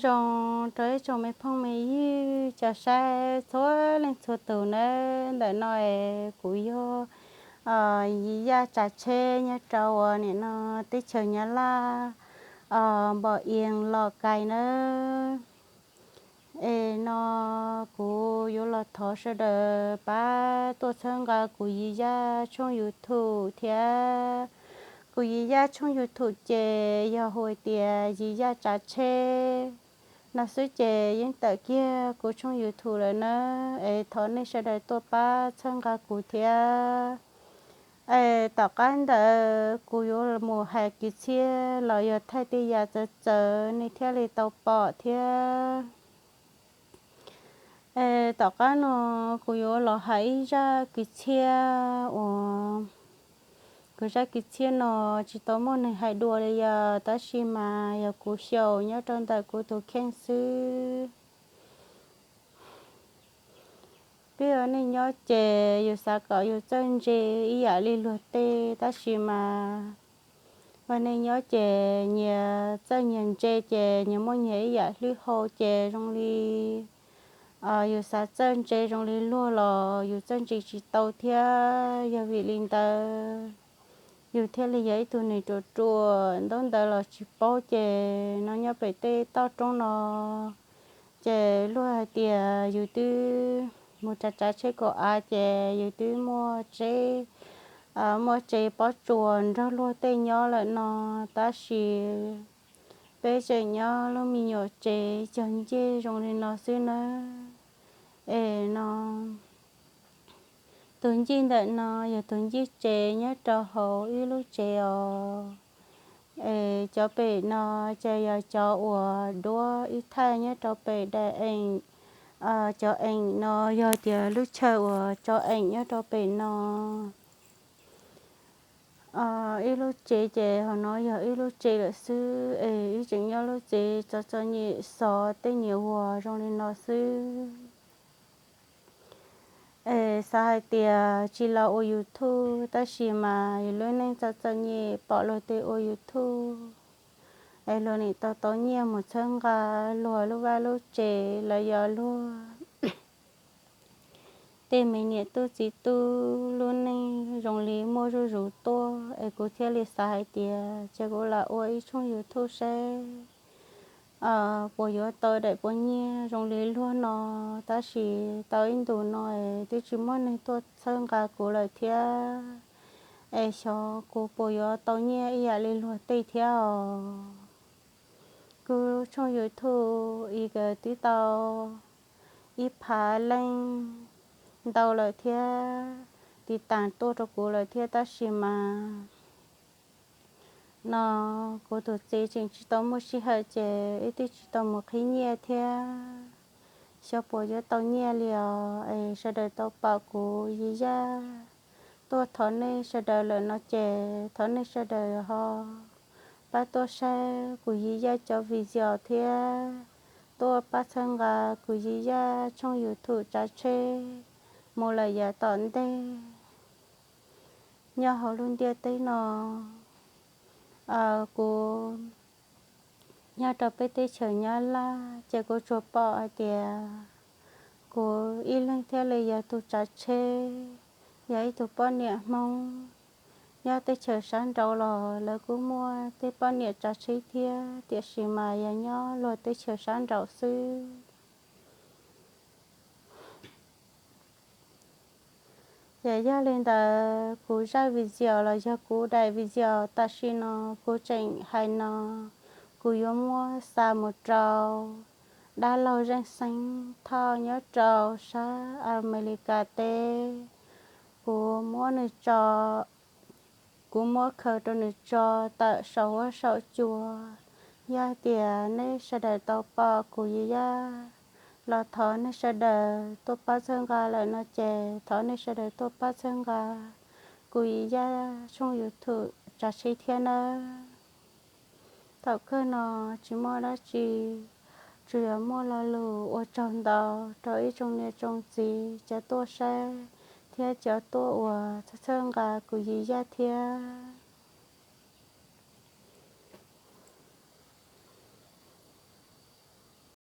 Zoo rau ib tsoom me phooj me ywg cov saib txhua leej txhua tus nawb. Ntawm no es kuv yog Yiv Yaj tsav tsheb nyob rau uas nim no teb chaws Nyab Laj, Npom Ias Los Kais nawb. Es no kuv yuav los thov sawv daws pab tuaj txhawb nqa kuv Yiv Yaj tshooj YouTube thiab. Kuv Yiv Yaj tshooj YouTube ces yog hu tias Yiv Yaj tsav tsheb no xwb ces yeej tawm kiag kuv tshooj YouTube lawm nawb. Es thov nej sawv daws tuaj pab txhawb nqa kuv thiab. Es tom qab ntawd kuv yuav mus hais kwv txhiaj los yog thaij tej yam txawv txawv nej thiaj li tau pom thiab. Es tom qab no kuv yuav los hais ib zaj kwv txhiaj uas kuv zaj kwv txhiaj no tsis tau muaj neeg hais dua li yog, tab sis mas yog kuv xyaum nyob rau ntawm kuv tus kheej xwb. Peb ua neej nyob ces yus xav kom yus txawj ntse ib yam li luag tej, tab sis mas ua neej nyob ces nyias txawj nyias ntse ces nyias muaj nyias ib yam hlwb hau ces zoo li yus xav txawj ntse zoo li luag los yus txawj ntse tsis tau thiab. Yog vim li ntawd yus thiaj li yog ib tug neeg ruam ruam, ntaub ntawv los tsis paub ces no nyob pem tej toj roob no ces luag hais tias yus twb mus tsav tsav tsheb kaum av ces yus twb muaj tsev, muaj tsev pob tsuas nrog luag tej nyob lawm no, tab sis peb tseem nyob lub me nyuam tsev cog ncej zoo li no xwb nawb. Es no tus ncej ntawm no yog tus ncej tsev nyob rau hauv ib lub tsev os. Es cov pem no ces yog cov uas duab ib thaij nyob rau pem daim eem. Cov eem no yog tias lub chaw uas tso eem nyob rau pem no. Ib lub tsev ces hauv no yog ib lub tsev lawm xwb es wb tseem nyob lub tsev txom txom nyem xov tej nyiam uas zoo li no xwb. Es xav hais tias tsis los ua YouTube tab sis mas yus lub neej txom txom nyem pom luag tej ua YouTube es luag nim tau tau nyiaj mus txhawb nqa luag lub vaj lub tsev los yog luag tej me niam tub txiv tub lub neej zoo li muaj zuj zus tuaj es kuv thiaj li xav hais tias ces kuv los ua ib tshooj YouTube seb puas yuav tau daim puas nyiaj zoo li luag no, tab sis tau ib ntus no es twb tsis muaj neeg tuaj txhawb nqa kuv lawm thiab. Es xyov kuv puas yuav tau nyiaj ib yam li luag tej thiab os. Kuv tshooj YouTube es twb tau ib phav leej ntau lawm thiab, tiv tas tuaj rau kuv lawm thiab, tab sis mas no kuv tus txiv tseem tsis tau muaj sij hawm ces wb twb tsis tau mus qhib nyiaj thiab. Xyov puas yuav tau nyiaj li os. Es sawv daws tau pom kuv Yiv Yaj tuaj thov nej sawv daws lawm no ces thov nej sawv daws ho pab tuaj saib kuv Yiv Yaj cov video thiab tuaj pab txhawb nqa kuv Yiv Yaj tshooj YouTube tsav tsheb mus lawm yav tom ntej. Nyob hauv lub ntiaj teb no, kuv nyob rau peb teb chaws Nyab Laj ces kuv tsuas pom hais tias kuv ib leeg thiaj li yog tus tsav tsheb, yog ib tug poj niam Hmoob. Nyob teb chaws sab nraud los lawv kuj muaj tej poj niam tsav tsheb thiab, tiam sis mas yog nyob luag teb chaws sab nraud xwb. Ces yog li ntawd kuv zaj video los yog kuv daim video tam sim no kuv tseem hais no, kuv yuav muab xa mus rau dab laug Zeej Xeeb Thoj nyob rau sab Amelikas teb. Kuv muab nws tso, kuv muab khaws rau nws tso tawm saum huab saum cua. Yog tias nej sawv daws tau pom kuv Yiv Yaj los thov nej sawv daws tuaj pab txhawb nqa lawm no ces thov nej sawv daws tuaj pab txhawb nqa kuv Yiv Yaj tshooj YouTube tsav tsheb thiab nawb. Thaum kawg no tsis muaj dab tsi, tsuas yog muaj lo lus ua tsaug ntau rau ib tsoom niam tsoom txiv cov tuaj saib thiab cov tuaj uas txhawb txhawb nqa kuv Yiv Yaj thiab.